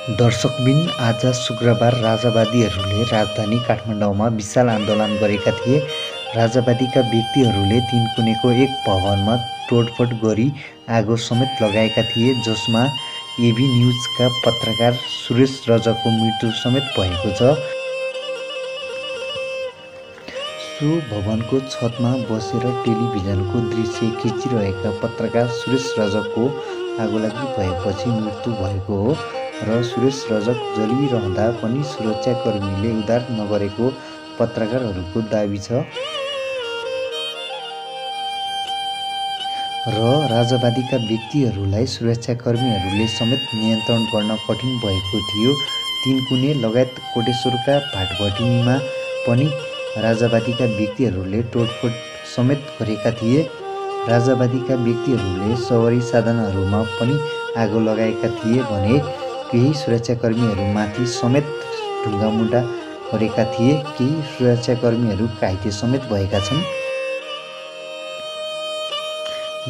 दर्शकबिन आज शुक्रबार राजावादीहरूले राजधानी काठमाडौँमा विशाल आन्दोलन गरेका थिए। राजावादीका व्यक्तिहरूले तीनकुनेको एक भवनमा तोडफोड गरी आगो समेत लगाएका थिए, जसमा एबी न्युजका पत्रकार सुरेश रजकको मृत्यु समेत भएको छ। सो भवनको छतमा बसेर टेलिभिजनको दृश्य खिचिरहेका पत्रकार सुरेश रजकको आगोलागी भएपछि मृत्यु भएको हो र सुरेश रजक जलिरहँदा पनि सुरक्षाकर्मीले उद्धार नगरेको पत्रकारहरूको दाबी छ। र राजावादीका व्यक्तिहरूलाई सुरक्षाकर्मीहरूले समेत नियन्त्रण गर्न कठिन भएको थियो। तीनकुने लगायत कोटेश्वरका भाटभटिनीमा पनि राजावादीका व्यक्तिहरूले तोडफोड समेत गरेका थिए। राजावादीका व्यक्तिहरूले सवारी साधनहरूमा पनि आगो लगाएका थिए भने केही सुरक्षाकर्मीहरूमाथि समेत ढुङ्गामुढा गरेका थिए। केही सुरक्षाकर्मीहरू घाइते समेत भएका छन्।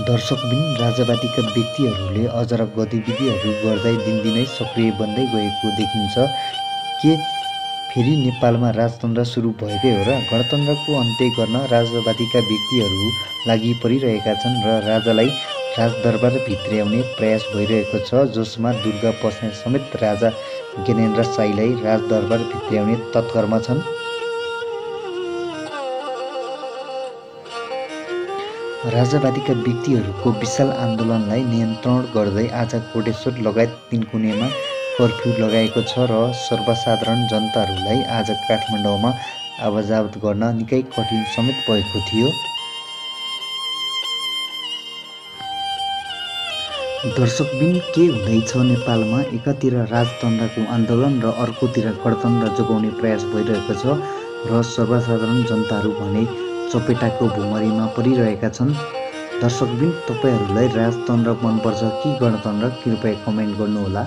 दर्शकबिन राजावादीका व्यक्तिहरूले अजर गतिविधिहरू गर्दै दिनदिनै सक्रिय बन्दै गएको देखिन्छ। के फेरि नेपालमा राजतन्त्र सुरु भएकै हो र? गणतन्त्रको अन्त्य गर्न राजावादीका व्यक्तिहरू लागि परिरहेका छन् र राजालाई राजदरबार भित्र्याउने प्रयास भइरहेको छ, जसमा दुर्गा पस्याल समेत राजा ज्ञानेन्द्र शाहीलाई राजदरबार भित्र्याउने तत्परमा छन्। राजावादीका व्यक्तिहरूको विशाल आन्दोलनलाई नियन्त्रण गर्दै आज कोटेश्वर लगायत तीनकुनेमा कर्फ्यू लगाएको छ र सर्वसाधारण जनताहरूलाई आज काठमाडौँमा आवाजावत गर्न निकै कठिन समेत भएको थियो। दर्शकबिन के हुँदैछ नेपालमा? एकातिर राजतन्त्रको आन्दोलन र अर्कोतिर गणतन्त्र जोगाउने प्रयास भइरहेको छ र सर्वसाधारण जनताहरू भने चपेटाको भुमरीमा परिरहेका छन्। दर्शकबिन, तपाईहरूलाई राजतन्त्र मनपर्छ कि गणतन्त्र? कृपया कमेन्ट गर्नुहोला।